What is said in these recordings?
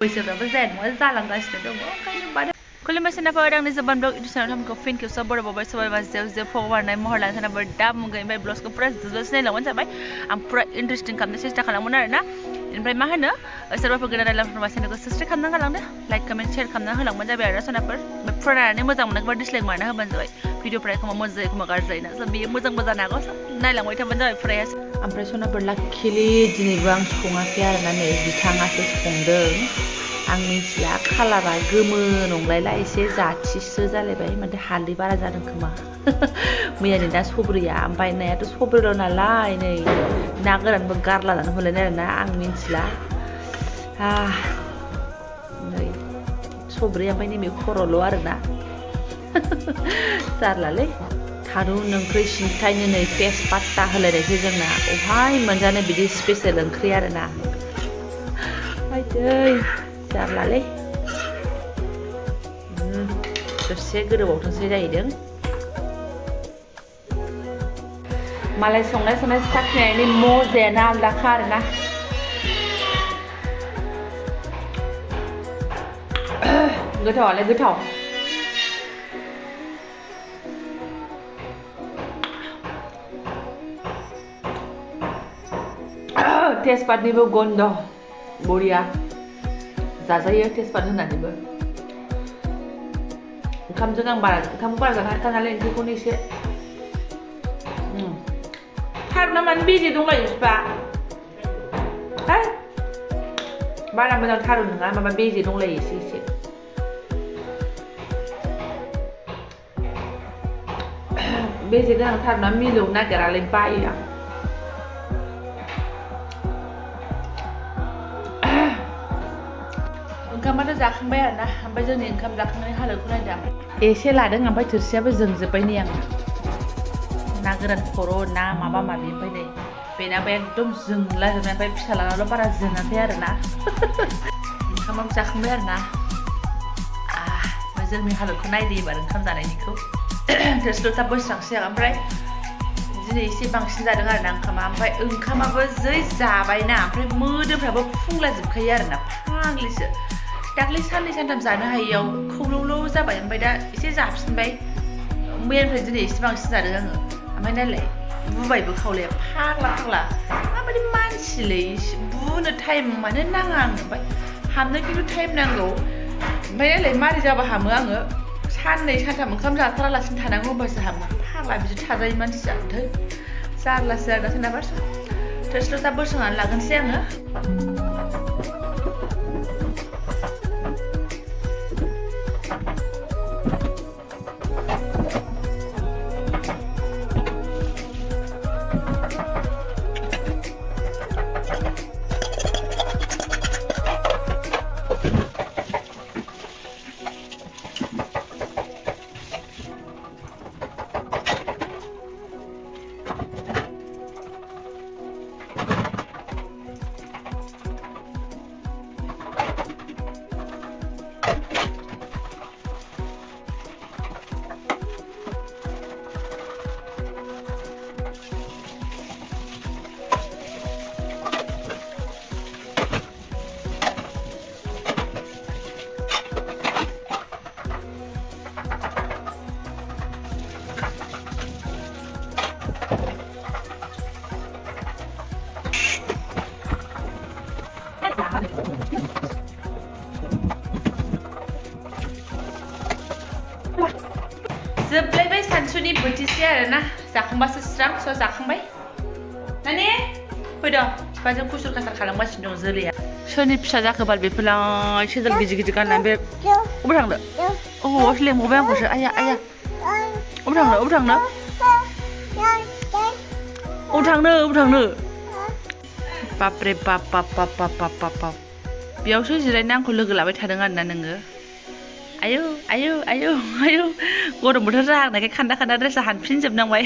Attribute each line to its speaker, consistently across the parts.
Speaker 1: बैसोफ्राबो जाया नङा जालांगासिनो दङ ओंखायनो बादा खुलुमबाय आंनि जबान ब्लग इडिसनाव थामखौ फिन खेबसे बरायबावबाय सोरबा जेव फग बारनाय महर लानो सानाबो दा मुंगै ओमफ्राय ब्लगखौ पुरा जोबोद सिनायलांबानो जाबाय आं पुरा इन्टारेस्टिं खालामनो सेस्था खालामोन आरोना ओमफ्राय मा होनो सोरबाफोर गोदान नायलांफोरबा चेनेलखौ साबस्क्राइब खालामना गालांदो लाइक कमेन्ट शेयार खालामना होलांबानो जाबाय आरो सनाफोर ओमफ्राय पुरा नायनानै मोजां मोनाखैबा डिसलाइक मारना होबानो जाबाय भिडिअफोरा एखमबा मोजां जायो एखमबा गाज्रि जायोना स' बेयो मोजांबो जानो हागौ नायलांबाय थाबानो जाबाय फुराया ओमफ्राय सनाफोर लाखिलि दिनैबो आं सङाखै आरोना नै बिथाङासो संदों आं मिथिला कालारा गोमो नंलायला एसे जाथिसो जालायबाय माथो हालदै बारा जादों खोमा मैयानि दा सब्रिया ओमफ्राय नायाथ' सब्रिल' नालाय नै ना गोरानबो गारलानानै होलायनाय आरोना आं मिथिला नै सब्रि ओमफ्राय नैबे खर'ल' आरोना जारलालै थारुन ओंख्रि सिन्थायनो नै तेजपात्ता होलायनायसो जोंना अहाय मोनजानो बिदि स्पेसियेल ओंख्रि आरोना आयदै जारलालै दसे गोदौबावथोंसै जाहैदों मालाय संनाय साखिनायनि मजायानो आलदाखा आरोना गोथावालाय गोथाव तेजपातनिबो गन्ध बरिया जाजायो तेजपात होनानैबो ओंखामजों आं ओंखामखौ बारा जानो हाया नालाय ओंख्रिखौनो एसे थारुना मानो बेजे दंलायो बिफा बारा मोजां थारुन नङा माबा बेजे दंलायो एसे बेजे गोनां थारुना मिलौनो नागिरालाय बायो आं ओंखामाथ' जाखांबाय आरोना ओमफ्राय जोंनि ओंखाम जाखांनायनि हालोदखौ नायदों एसे लादों ओमफ्राय थोरसियाबो जोंजोब्बाय नै आं ना गोरान खर' ना माबा माबि ओमफ्राय नै बेनाबो एकदम जोंलाजोबनाय ओमफ्राय फिसालानाल' बारा जोङाखै आरोना ओंखामाबो जाखांबाय आरोना जोंनि हालोदखौ नायदो एबार ओंखाम जानायनिखौ थोरसि लथा बोस्रांसै आं ओमफ्राय दिनै एसे बांसिन जादों आरोना ओंखामा ओमफ्राय ओंखामाबो जै जाबायना ओमफ्राय मोदोमफ्राबो फुंलाजोबखायो आरोना फाग्लिसो दाख्लै साननै सानथाम जानो हायैयाव खौलौल' जाबाय ओमफ्राय दा एसे जाफिनबाय मैयानिफ्राय दिनै एसे बांसिन जादों आङो ओमफ्राय नायलाय बुबायबो खावलाया फाग्ला माबायदि मानसिलै बुनो टाइम मानो नाङा आंनो ओमफ्राय हामनो खिन्थु टाइम नांगौ ओमफ्राय नायलाय मारै जाबा हामो आङो साननै सानथाम ओंखाम जाथारालासिनो थानांगौ होमबासो हामो फाग्ला बिदि थाजायो मानसिया जारलासो आरोना सोरनाबा थोरसि लथा बोस्रांनानै लागोनसै आङो जोबलायबाय सानसुनि बोथिसे आरोना जाखांबासो स्रां स' जाखांबाय नानि फैदो बिफाजों खुसुर खासार खालामगासिनो दं जोलैया सोरनि फिसा जाखोबाल बेफोरलाय सेन्देल गिदिर गाननानै बे अबाव थांदो लेंबावबाय आंखौसो आया अबाव थांनो बापरे बाप बेयावसो जिरायनो आंखौ लोगो लाबाय थादों आरोना नोङो आयौ गरम बोथोर जाहांनायखाय खान्दा ड्रेसा हानफिनजोबनांबाय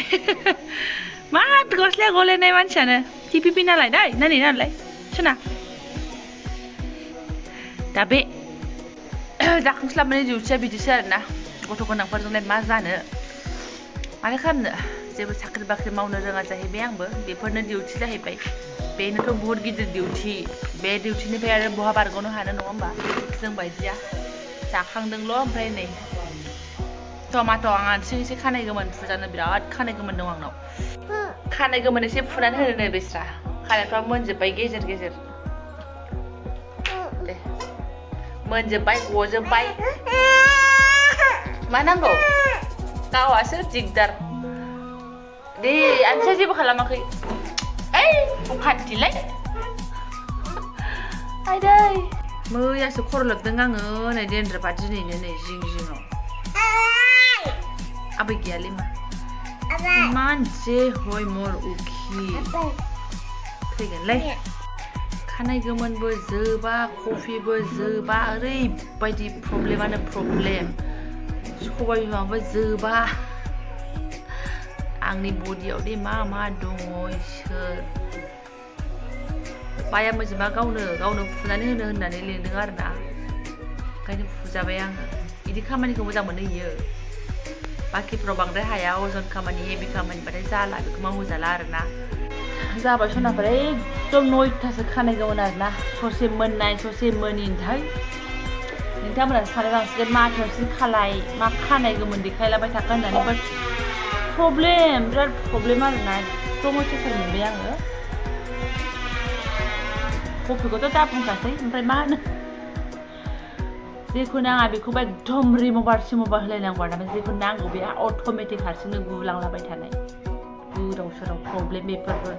Speaker 1: मा गस्लाया गलायनाय मानसियानो टिपिपि नालाय दै नानि नालाय सोना दा बे जाखांस्लाबनानै जिउथिया बिदिसो आरोना गथ' गोनांफोरजोंलाय मा जानो माथो खालामनो जेबो साख्रि बाख्रि मावनो रोङा जाहैबाय आंबो बेफोरनो डिउटि जाहैबाय बेनोथ' बहुत गिदिर डिउटि बे डिउटिनिफ्राय आरो बहा बारग'नो हानो नङा होमबा जों बायदिया जाखांदोंल' ओमफ्राय नै टमाट' आं हारसिं एसे खानाय गोमोन फुजानो बिराद खानाय गोमोन दं आंनाव खानाय गोमोन एसे फुनानै होनो नै बेस्रा खानायफ्रा मोनजोब्बाय गेजेर गेजेर दे मोनजोब्बाय गजोब्बाय मा नांगौ गावासो दिगदार दे आनसिया जेबो खालामाखै ओइ फान्थिलाय आयदै मैयासो खर' लोबदों आङो नै डेन्ड्राफा दिनैनो नै जिं जिङाव आबै गैयालै मा मानसि हय मर उखि फैगोनलै खानाय गोमोनबो जोबा कफिबो जोबा ओरैबायदि प्रब्लेमानो प्रब्लेम सबाय बिमाबो जोबा आंनि बडियाव दे मा मा दङ इसोर बाया मोजोबा गावनो फुनानै होनो होननानै लिरदों आरोना ओंखायनो फुजाबाय आङो बिदि खामानिखौ मोजां मोनो इयो बाखिफ्राव बांद्राय हाया अजन खामानि हेभि खामानिबाथाय जाला बेखौ मावजाला आरोना जाबाय सनाफोर एकदम 9थासो खानाय गोमोन आरोना ससे मोननाय ससे मोनिनथाय नोंथांमोना सानलांसिगोन माथोसिन खालाय मा खानाय गोमोन देखायलाबाय थाखो होननानै बाट प्रब्लेम बिराद प्रब्लेम आरोना एकदम अयथासार मोनबाय आङो कफिखौथ' दा बुंखासै ओमफ्राय मा होनो जेखौ नाङा बेखौबो एकदम रिमुभार होलायनांगौ आरोना जेखौ नांगौ बे अट'मेटिक हारसिंनो गुलांलाबाय थानाय गोदाव सोराव प्रब्लेम बेफोरबो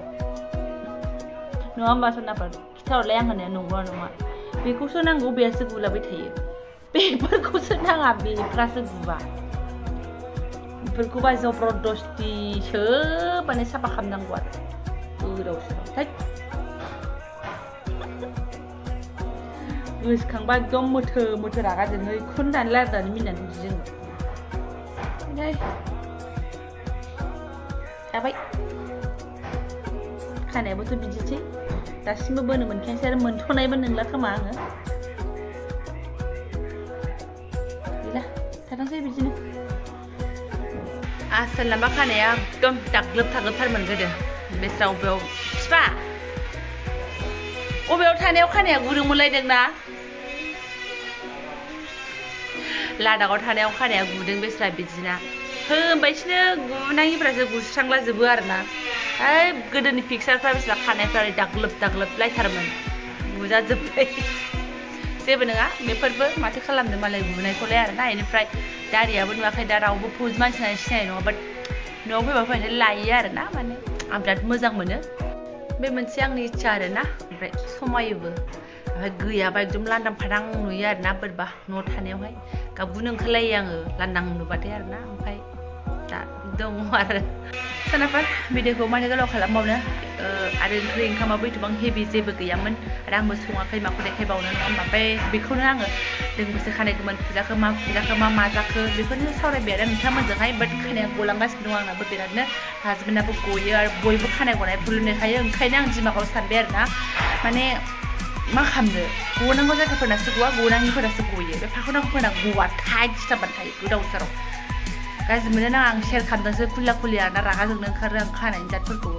Speaker 1: नङा होमबा सनाफोर खिथाहरलाय आं होनाया नंगौना नङा बेखौसो नांगौ बेयासो गुलाबाय थायो बेफोरखौसो नाङा बेफ्रासो गुबा बेफोरखौबा जबरदस्तिसो माने साफा खालामनांगौ आरो गोदाव सोराव थै गोसोखांबा एकदम मोथो रागा जोङो बेखौनो दानि लादानि मिनिनानै जोङो जाबाय खानायाबोथ' बिदिसै दासिमबो बोनो मोनखायासै आरो मोनथ'नायबो नंला खोमा आङो गैला थाथोंसै बिदिनो आसोल नामा खानाया एकदम दाग्लोब थाग्लोबथारमोन गोदो बेस्रा अबेयाव बिफा अबेयाव थानायाव खानाया गुदुं मोनलायदोंना लादागाव थानायाव खानाया गुदुं बेस्रा बिदिना होनबायसिनो गुनाङिफ्रासो गुस्रांला जोबो आरोना गोदोनि पिक्सारफ्रा बेस्रा खानायफ्रा दाग्लोब लायथारमोन गुजाजोब्बाय जेबो नङा बेफोरबो माथो खालामनो मालाय गुनायखौलाय आरोना बेनिफ्राय दारियाबो नुवाखै दा रावबो फौज मानसिनानै सिनायनाय नङा बाट न'आव फैबा फैनानै लायो आरोना माने आं बिराद मोजां मोनो बे मोनसे आंनि इच्छा आरोना ओमफ्राय समायोबो ओमफ्राय गैयाबा एकदम लांदां फादां नुयो आरोना बोरैबा न'आव थानायावहाय गाबुनो ओंखारलायो आङो लांदां नुबाथाय आरोना ओमफ्राय दा दङ आरो सोनाफोर भिडिअखौ मानो गोलाव खालामबावनो आरो ओंखामाबो एथबां हेभि जेबो गैयामोन आरो आंबो सङाखै माखौ देखायबावनो नङा होमबा ओमफ्राय बेखौनो आङो दोंबोसो खानाय गोमोन फुजाखौ मा जाखो बेफोरनो सावरायबाय आरो नोंथांमोनजोंहाय बाट खानाया गलांगासिनो दं आंनाबो बिरादनो हासबेन्डआबो गयो आरो बयबो खानाय गनाय फुलुनखायो ओंखायनो आं दिमागाव सानबाय आरोना माने मा खालामनो गनांगौ जायगाफोरनासो गवा गनाङिफोरासो गयो बे फाखनांगौफोरना गवा टाइट सिथाबनानै थायो गोदाव सोराव गाज्रि मोनो ना आं शेयार खालामदोंसो खुलिया आरोना रागा जोंनो ओंखारो आं खानायनि जातफोरखौ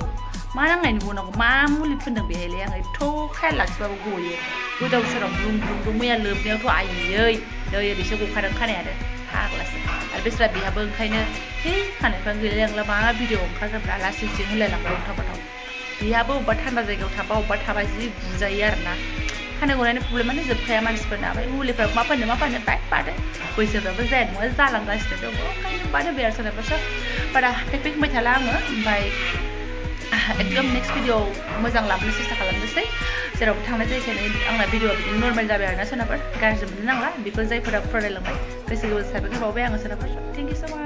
Speaker 1: मा नांनायनि गनांगौ मा मुलि फोनदों बेहायलाय आङो एथ' खायाल लाखिबाबो गयो गोदाव सोराव ब्रुं मैया लोबनायावथ' आयै नै ओरैसो गखादों खानायानो फाग्लासो आरो बेस्रा बेहाबो ओंखायनो हे खानायफ्रानो गैलायलांला मा भिडिअ ओंखारजोब्रा लासिं होलायलांबाय उल्था-फाल्था बेहाबो अबेबा थान्दा जायगायाव थाबा जि बुजायो आरोना खानाय गनायनि प्रब्लेमानो जोबखाया मानसिफोरना ओमफ्राय मुलिफ्रा मा फानो बाय बादो बैसोफ्राबो जाया नङा जालांगासिनो दङ ओंखायनो बादो बे आरो सोरनाबासो बारा पेक होनबाय थाला आङो ओमफ्राय एकदम नेक्स्ट भिडिअ मोजां लाबोनो सेस्था खालामनोसै जेरावबो थांनाय जायगायानो आंना भिडिअ बिदिनो नर्मेल जाबाय आरोना सोरनाफोर गाज्रि मोननो नांला बेखौ जायफोरा फरायलांबाय गोसो साबायखर बावबाय आङो सोरनाफोर थेंक इउ सो माच